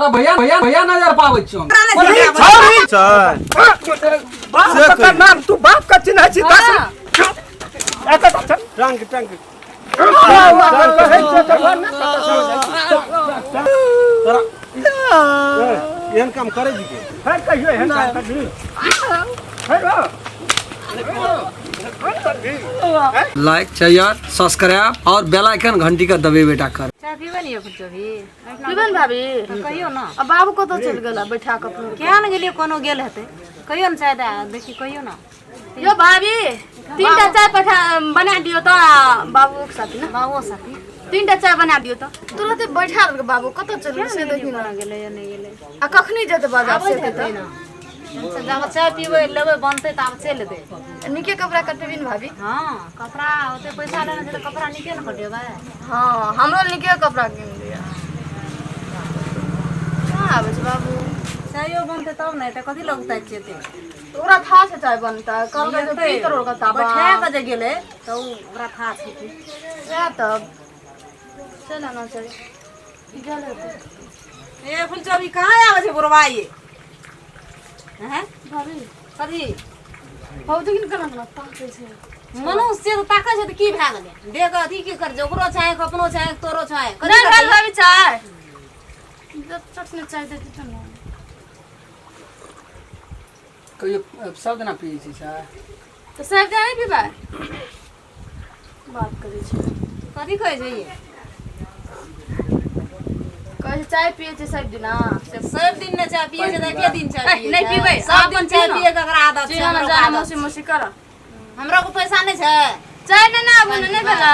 तोरा भैया भैया भैया नजर पाबै छियौ हम। छौरी छै बाप से का कहियौ। नाम तू बाप का चिन्ह छी दस टंग टंग तोरा ए, एहन काम करै छी के फेर कहियो एहन काम करबी फेर लाइक शेयर सब्सक्राइब और बेल आइकन घंटी का दबे बेटा कर। चाय पीबै ने यौ कभी? पीबै ने भाभी? कहियो ना। आ बाबू कतऽ चलि गेला बैठा कऽ अपनो? किया ने गेलियै, कोनो गेल हेतै। कहियो ने चाय दए देखी, कहियो ना। यो भाभी, तीनटा चाय पठा बना दियौ तऽ, आ बाबूके साथी ने। बाबुओ साथी। तीनटा चाय बना दियौ तऽ। तुरते बैठा देलकै। बाबू कतऽ चलि गेलै से देखी कोनो ने। गेलै या नहि गेलै। आ कखनी जेतै बाजार से आबैत तऽ? हेतै ने। टेंशन, जब चाय पीबै लेबै बनतै तऽ आब चलि एतै। नीके कपड़ा कटेबी ने भाभी? हँ, कपड़ा ओते पैसा लेने छै तऽ कपड़ा नीके ने कटेबै। हँ, हमरो नीके कपड़ा कीन दिअ। कहाँ आबै छै बाबू? चायो बनतै तब ने एतै। कथी लग उतारि जेतै? ओकरा था छै चाय बनतै, कहलकै जे पी तोर ओकरा ताबा। बैठा कऽ जे गेलै तऽ ओ ओकरा था छै की? सएह तब चल आना चाही, गेल हेतै। ए फुलचोरी, कहाँ आबै छै बुढ़वा ये? हैं भाभी। कथी? भौजी किन केना केना ताकै छै? मनुष्य तऽ ताकै छै तऽ की भए गेलै? देख, अथी की कर, ओकरो चाहे, अपनो चाहे, तोरो चाहे, कथी नहि करतै? भेल भाभी चाय, चट ने चाय देती तऽ ने। कहियो सब दिना पियै छी चाय? तऽ सब दिन नहि पीबै, बात करै छी। कथी कहै छै ये? कहै छै चाय पियै छै सब दिना से। सब दिन नहि चाय पियै छै तऽ एके दिन चाय ए, पियै नहि छै। पीबै, सब दिन अपन चाय पी ने। पियै के अकरा आदत छै। जी हमरो जाना आदत मौसी छै। मौसी कर। हमरो को पैसा नहि छै। चाय नहि ने आबू ने, नहि भेलै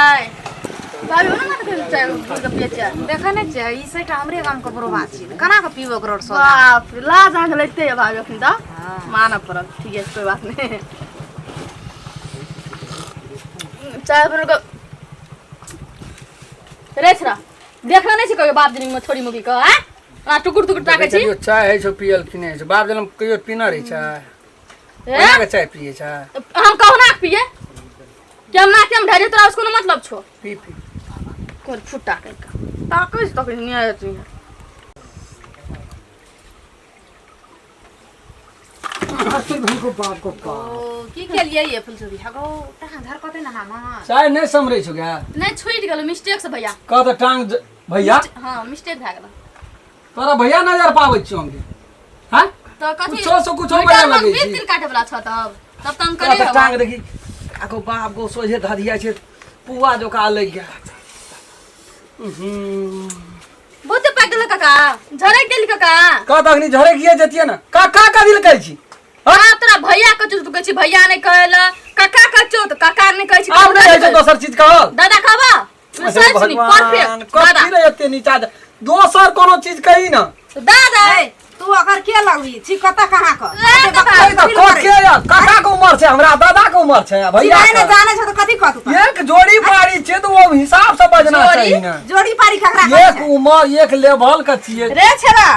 भाभी? ओना ने कहियो चाय घोरि कऽ पियै छियै। देखै नहि छियै, ई सैटा हमरे गाम के बुढ़वा छियै, केना कऽ पीबै ओकरो सोदा? बाप रे, लाज अहाँके लगिते यऽ भाभी अखन तऽ। हँ। मानऽ पड़त। ठीक है, कोई बात नहीं। चाय बना कऽ रे छोरा, देखना नहि छै कहियो बाप जिंदगी में छोरी मुगी के? आँ आ टुकुर टुकुर ताकै छी। कहियो चाय होइ छौ पियल कि नहि होइ छौ? बाप जनम कहियो पीना रहै छै? ए? ओना के चाय पियै छै? हम कहुना के पिए कि हम ना के हम ढेरे, तोरा उसको मतलब छो? पी पी। कोन फुटा कर के ताकै छै तखन नहि आयत। बाप को ओ की केलियै ये फुलचोरी? हगो तहाँ घर कतै ने हम चाय नहि समरै छौ गे? नहि, छूटि गेलो मिस्टेक से भैया। कह तऽ टांग भैया। हाँ, मिस्टेक भए गेल। तोरा भैया नजर पाबै छियौ हम गे? हाँ? तऽ कथी? कुछो से कुछो मीटर बजा मे लगै बीस छी। दिन काटे वाला छ तब तब तंग तोरा करे। तऽ टांग देखी आगो बाप गो, सोझे धधिया छै, पुआ जोका लग गेल। बहुते पाकि गेल काका, झरक गेल काका। कह तऽ अखनी झरकिए जतियै ने। काका कथी लए कहै छी? हाँ, तोरा भैया कहै तू कहै छी भैया नहि कहै लए, काका कहै छौ तऽ काका नहि कहै छी। आब नहि होइ छै दोसर चीज कहल। दादा कहबा। हे सच नी। भगवान, परफेक्ट दादा। कथी रे एते नीचा दोसर कोनो चीज कही ना। दादा। ए, तू अगर के लगबी छी, कतऽ कहाँ कऽ? ए, काका। कही तऽ कके या काका के उमर छै, हमरा दादा के उमर छै आ भैया चिन्है नहि के। जानै छौ तऽ कथी कहतू तोरा? एक जोड़ी पारी छै तऽ ओ हिसाब से बजना जोड़ी? चाही ने। जोड़ी पारी ककरा कहै एक छै? उमर एक लेवल के छियै। रे छेड़ा,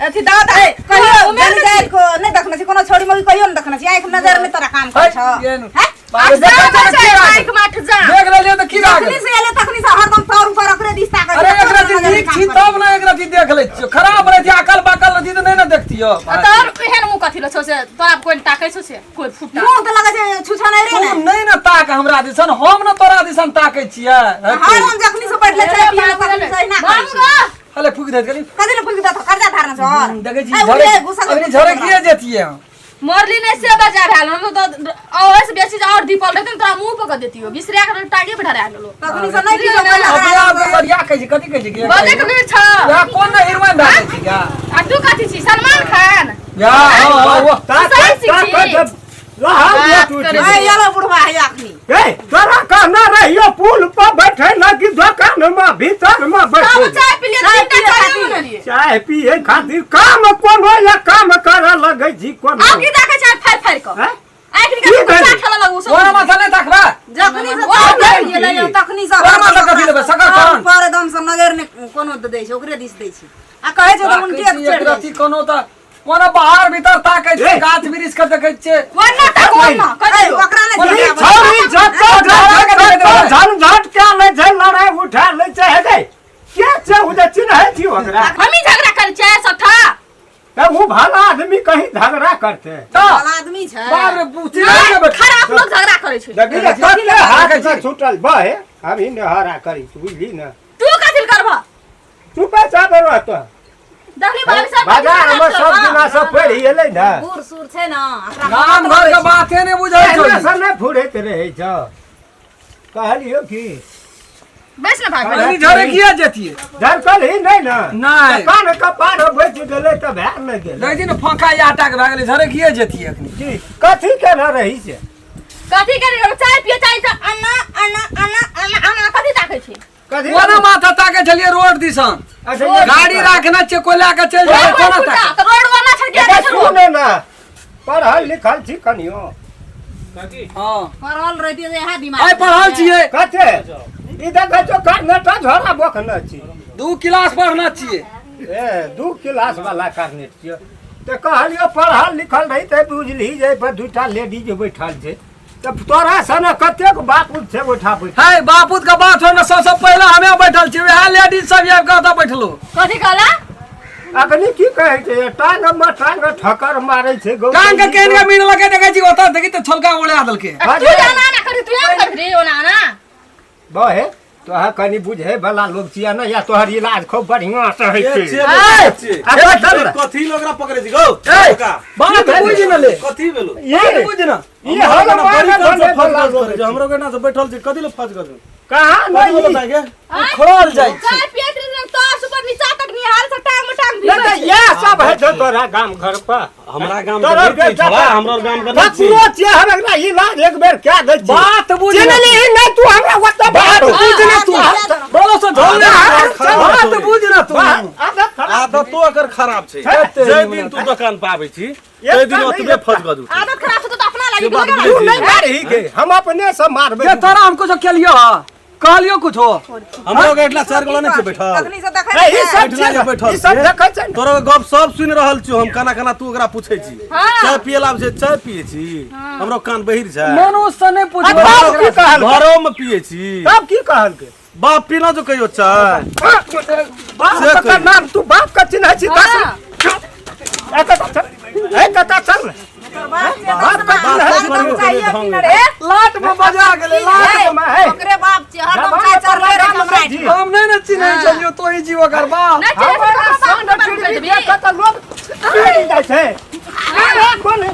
अथी दादा कहियो उमेर जन जाइत को नहि देखने छी, कोनो छोड़ी मौगी कहियो नहि देखने छी, आँखि नजर नहि तोरा काम करै छौ? है, ये नु। हैं? बाप रे, देखै छै तऽ की भए माइक गेल? माठ जा। देख लेलियै तऽ की भए जखनी गेल? से एले तखनी से हरदम तोर ऊपर ओकरे दिस ताकै अरे छै, एक तोर रति नजर नीक काम छी करै। तब ने एक रति देख लै छियौ। खराब रहै छै, अकल बाकल रहती तऽ नहि ने देखतियौ। आ तोर एहन मुँह कथी लए छौ से तोरा कोइ ताकै छौ से कोइ फुटा? मुँह तऽ लगै छै छुछा नहि रे। तू ने नहि ने ताक हमरा दिसन, हम ने तोरा दिसन ताकै छियै। हरदम जखनी से बैठले चाय पिए तखनी से अहिना करै बाबू छै। गो। हले फूक दैत कनी। कथी ले फूकि देतौ? कर्जा धारने छौ और? देखै छी ए, झरे उठे, गुस्सा अखनी झरकिए जेतियै हम। मरली नहि से बजा भेल, हम तऽ ओहिसँ बेसी जे आओर धीपल रहतै ने तोरा मुँह पर कऽ देतियो, बिसरा के टांगे पर ढरा गेलो। तखनी से नहि किछो कहलक। अपने आप के बढ़िया कहै छी, कथी कहै छी गे? बजै के लुरि छौ। या कोन ने हीरोइन भए जाइ छी गा? आ तू कथी छी, सलमान खान? या हाँ हाँ वो सही छी। लहा तू। बात करै। ए, एलो बुढ़वा है अखनी। ए, तोरा कहना रहियो पुल पर बैठे ना कि दुकान में भीतर में तब बैठे? चाय पी लियै, चाय तीनटा पियै चाय खातिर। बनेलियै। चाय पिए खातिर काम कोनो या काम करे लगै छी कोनो। आब की देखै छै फाड़ि फाड़ि कऽ? हैं? आँखि की निकालि कऽ भेलै? चाय खेलऽ लगू सब। ओना माथा नहि ताकबा। जखनी से ओ, चाय नहि पिए लैयो की? तखनी से ओना माथा कथी लेबै? शक्कर तोर कन। ऊपर एकदम से नजर ने कोनो दै छै, ओकरे दिस दै छै आ कहै छै तऽ उनटे ताकै छी चढ़ि एक जाइ रति कोनो तऽ ओना बाहर भीतर ताकै छै, ए। गाछ वृक्ष के देखै छियै। ओना तक ओना कहि छै। ए, दियौ। ओकरा नहि ई झगड़ा छौरी जतो जतो झंझट के लै छै, लड़ाई उठा लै छै। हे गै, के छै उ जे चिन्है छी ओकरा? हमही झगड़ा करै छियै सबठाम। भला आदमी कहीं झगड़ा करते भला आदमी छै बाप रे चिल्ला के बैठ खराब लोग झगड़ा करै छै देखी ने कते हाथ से छूटल बहे अभी नहरा करी बुझली ने तू कथी करबह चुपे चाप रहतो देखली भाभी सब बाजार में सब दिना सब पढ़ी एलै ने बूढ़ सूर छै ने एकरा गाम घर के बाते नहीं बुझै एना छै सब नहि फुरैत रहै छ कहलियौ की बैस ने भाभी अखनी झरे किया जतिए झरकल ही नहि ने नहि। कान कपार बचि गेलै तऽ भए नहि गेलै देखै छी ने फाँका आटा के भए गेलै झरे किया जतिए अखनी की कथी केना रही से कथी करे चाय पिए चाय तऽ अन्ना अन्ना अन्ना अन्ना अन्ना कथी ताकै छी कथी ओना माथा ताके छलियै रोड दिसन अच्छा, ये गाड़ी राखना छै कोई लए के चलि जाय कोना ताके तऽ रोड वाला छड़ एकर के सुन ने पढ़ल लिखल छी कनियो काकी हां पढ़ल रहितियै तऽ इएह दिमाग आइ पढ़ल छियै कथे ई देखै छौ कार्नेटा झोरा बोखने छी दू क्लास पढ़ना छियै ए दू क्लास वाला कार्नेट छियै तऽ कहलियौ पढ़ल लिखल रही तऽ बुझलिही जे एहिपर दूटा लेडीज बैठल छै तऽ तोरा सन कतेक बाप छै ओहिठाम बैठल है बापूत के बात हो ने सबसे पहले हमे बैठल छियै वएह लेडीज सब आबि कऽ ओतऽ बैठलो कथी कहला अखनी की कहै छै टांग मे टांग ठकर मारै छै गौ टांग के केन के मीन लगे देखै छी ओतऽ देखी तऽ छोलका उड़ा देलकै तू जाना ना करी तू याद कर रे ओना ना बहे तोहर कनि बुझे वाला लोग छियै ने या तोहर इलाज खूब बढ़िआँ से होइ ए, छै छियै, बेटा, छियै। आ बैठल रह। कथी लोग ओकरा पकड़ै छी गौ ए, का बात बुझ न ले कथी भेलो ये बुझ न ई हर बड़ी माने कम से बने फस वाला गज लोग करै छै हमरो के ना से बैठल छी कथी ले फस गज कहाँ कथी नहीं बोलो ताके उखड़ल जाइ छै चाय पियत रही तार सुपर नीचा तक निहाल से टांग में टांग नहीं भिड़ल तऽ इएह सब होइ छै तोरा गाम घर पर हमरा गाम के तोरा नहीं छी बेटा छोड़ा हमरा गाम के नहीं छी ककरो छियै हम एकरा इलाज एक बेर कए दै छी बात बुझ न चिन्हली नहि तू हमरा ओतऽ बात बुझ न तू बोलो से झोल आदत खराब बात छौ। बुझ न तू आदत खराब आदतो एकर खराब छै छै। जे दिन तू दुकान पर आबै छी तै दिन ओतबे फस गज आदत खराब छै तो अपना लागी से बात दोसर बुझै तू छी। नहि मारही गे हम अपने से मारबै ये तोरा हम कुछो केलियो हा कहलियो कुछो हमरो के एटला चार गोला नहीं छै बैठल तखनी से देखै ए, ई सब बैठला जे छै बैठल ई सब छै। देखै छै ने। तोरा गप सब सुनि रहल छियो हम केना केना तू ओकरा पूछै छी हाँ। चाय पिए ला आबै छै चाय पिए छी हमरो कान बहिर छै मनुष्य से नहीं आ पूछबो तब की कहलकै घरो में पिए छी तब की कहलकै बाप पीना जो कहियो चाय बाप से का कहियो। नाम तू बाप का चिन्है छी दस हाँ। एक चल एक चल बाप का चिन्है छी बाप चाहिए ढंग कि न रे? लाट में बजा गेलै लाट में है। ओकरे बाप छै हरदम जमाना चाय पर चढ़ले रहै लगाम हमरा से जी। हम नहीं न चिन्है छलियो तो ही जीव ओकर बाप नहीं चिन्है हमरा छै संग तऽ बाप के चिड़वी देबी। देखत तऽ लोग पीट जाइ छै अरे कोन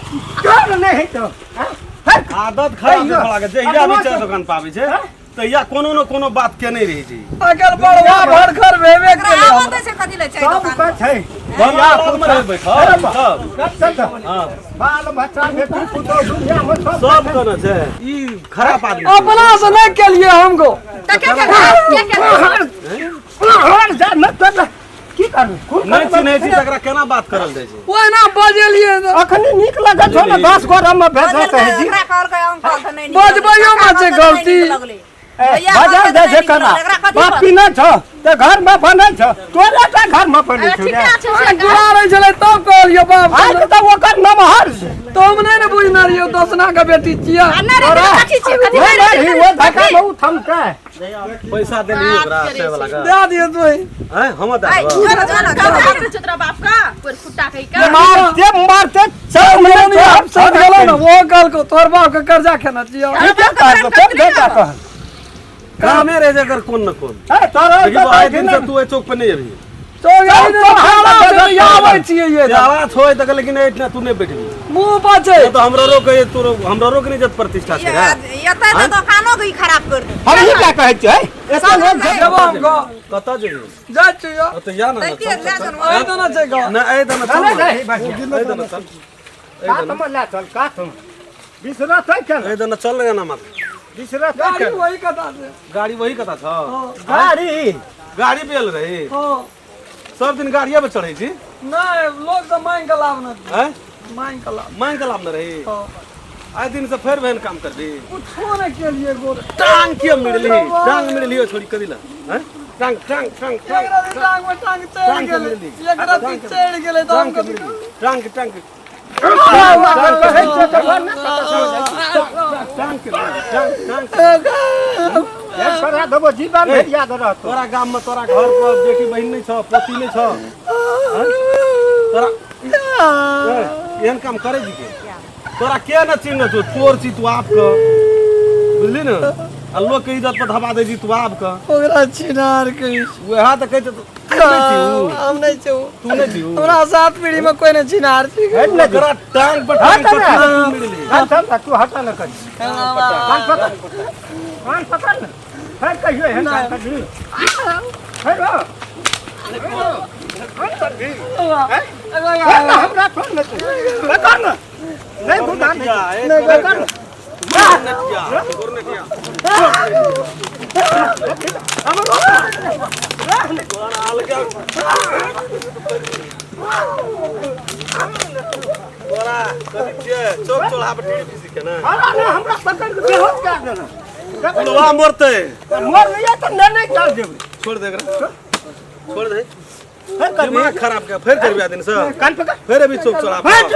कोन नहि है तो हाँ? है? आदत खराब छै कहियो। छोड़ा के जहिया भी अपनो चाय से- दुकान पर आबै छै तहिया कोनो न कोनो बात के नहीं रहै छै अगर बड़वा भर घर भेबे ओकरा केलै आबत हमरा। छै कथी ले छै सब दोकान के छै भगवान लग में रहै बैठल सब चल चल हाँ बाल बच्चा बेटी पुतोह दुनिया में सब सब केने छै ई खराब आदमी छै। अपना से नहीं केलिए हमको तऽ के के के के हर जा न तो की करू खून नहि चिन्है छी तकरा केना बात करल जाइ छै ओहिना बजेलिए तऽ अखनी नीक लगत छौ ने 10 गो रम में भेजत है जी ओकरा कहलकै अंकल तऽ नहि नीक बजबैयो लगलै। मे छै काका तऽ नहि गलती। नीक लगलै। ए, भैया बाजार कहलकै जाइ तऽ छै नहि नीक केना लगलै। एकरा कथी बाप पर? पीने छौ तऽ घर में बनै छौ तोरे टा घर में बनै छौ ठीक रे। छै गुड़ा रहै छलै तब कहलियो बाप आइ के तऽ ओकर नमहर छै तो हम नहीं ने बुझना रहियो दोसना के बेटी छियै आ नहि रे कथी छियै कथी नहीं नहि नहीं वो धक्का में उ थमते पैसा देली ओकरा चाय वाला के दे दियो तू हैं हम दे ऐ, देबो जो जो ना, जो ना। कथी तोरा बाप का कोई फुट्टा कहि का मारते मारते सब मने हम सब गेलो ने वो कहलको तोहर बाप के कर्जा खेना छियै ठीके कहलको कोन बेटा कहल कामे रह जाकर कोन न कोन ए तोरा देखी तऽ आइ दिन से तू एहि चौक पर नहीं अभी तो यार आबै छियै ये जावा छोय तक लेकिन एहिठिना तू नहीं बैठबी मुंह बचे तो हमरो रो कहे तोरो हमरो रो के नहीं जब प्रतिष्ठा छै रे एतऽ तऽ दोकानो के ई खराब कर दे हम ही क्या कहै छियै एते लोग छै जेबो हमको कतऽ जेबी जाइ छियै ओतऽ जा ना दैतियै, चल, लए चल, चल। ओहि दोनो छै गाँव ना एहि दना चल नहीं ना। नहीं बढ़िया एहि दना चल कात में ले चल कात में बिसरत है केना एहि दना चल ना मत बिसरत है गाड़ी केना वही कथा छै गाड़ी वही कता छ गाड़ी गाड़ी पे आयल रही हँ सब दिन गाड़िया पे चढ़ै छी नहीं लोग से मांग के लाभ न हैं मांग के लाभ मांग के लाभ न रही हाँ। आइ दिन से फेर बहन काम करबी कुछो नहीं केलिए गोर टांग के मिलली टांग मिलली छोड़ी कदी ला हैं टांग टांग टांग टांग एकरा भी टांग में टांग चढ़ टांग के गेलै मिलली। एकरा भी चढ़ गेलै तऽ हम टांग के कथी मिलली टांग टांग कहै छै तऽ घर ना टांग के मिलली, टांग टांग एक करा देबो जीवन भरि याद रहतो तोरा गाम में तोरा घर पर बेटी बहिन नहीं छ पोती नहीं छ हैं? तोरा एहन काम करे जी के तोरा के न चिन्ह छौ चोर छी तू आप के बुझली ने आ लोग के इज्जत पर धबा दै छी तू आप के ओकरा छिनार के वएह तऽ कहै छै तू नहि छी उ। हम नहीं छौ तू नहि छी उ। हमरा सात पीढ़ी में कोई नहीं छिनार छी हट ना ओकरा टांग पर हट टांग पर ना। तू मिलली। कान थाम ना, तू हटा ना करी कान पकड़ कान पकड़ ना फिर कहियो एहन काम करबी फिर हो। कान पकड़ी। हैं? फिर ना हमरा छोड़ ना तू पकड़ ना नहीं घुमा नहीं पकड़ ना। नटिया, तोर नटिया। तोरा अलगे तोरा कथी छियै? चौक चौराहा पर टीढ़ी पीसी के ने। हमरा ना हमरा पकड़ के बेहोश कर देना बुलवा मरतै। मर नहीं तो नहीं नहीं चल देबै छोड़ दे एकरा। छोड़ दे। फिर करबी दिमाग खराब के फेर करबी आदिन से। कान पकड़ फेर अभी चौक चौराहा पर। बैठ।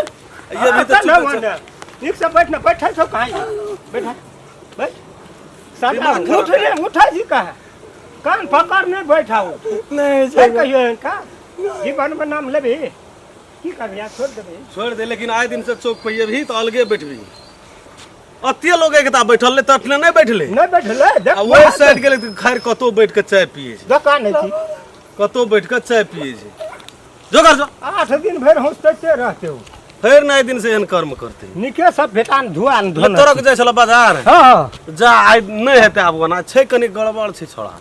ये भी तो ना चुप माने ठीक से बैठ ना बैठा छौ कहाँ बैठा बैठ साला दिमाग खराब उठ रे उठा जी कहाँ कान पकड़ नहीं बैठा हो नहीं फिर कहियो एहन का जीवन में नाम लेबी की करबी आ छोड़ देबी छोड़ दे लेकिन आए दिन से चौक पे ये भी तो अलगे बैठबी अते लोग एकता बैठल ले तखने नहीं बैठले नहीं बैठले देख आ ओहि साइड गेलै तऽ खैर कतौ बैठ के चाय पिए छै दोकान है छी कतौ बैठ के चाय पिए छै जो कर जो 8 दिन भरि हंसते रहते हो फेर ना दिन से एहन कर्म करते निके सब भेटान धुआन धोन तोरक जाइ छल बाजार हाँ जा आइ नहि हेतै आब ओना छै कनि गड़बड़ छै छोड़ा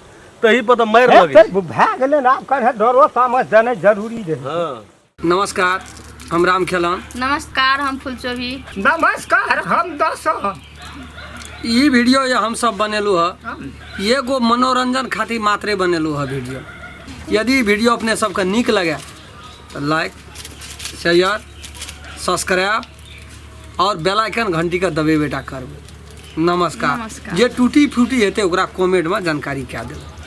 तही पर तऽ मारि हे, लगै फेर भए गेलै ने आब कहे डरो तामस देनाइ जरूरी रहै हँ नमस्कार हम राम खेलन नमस्कार हम फुलचोभी नमस्कार हम दस ई वीडियो ये हम सब बनेलू ह एगो मनोरंजन खातिर मात्रे बनेलू ह वीडियो यदि ई वीडियो अपने सबके नीक लगे तो लाइक शेयर सब्सक्राइब और बेल आइकन घंटी के दबेबे टा करबै नमस्कार नमस्कार। जे टूटी फूटी हेतै ओकरा कमेंट में जानकारी कए देबै।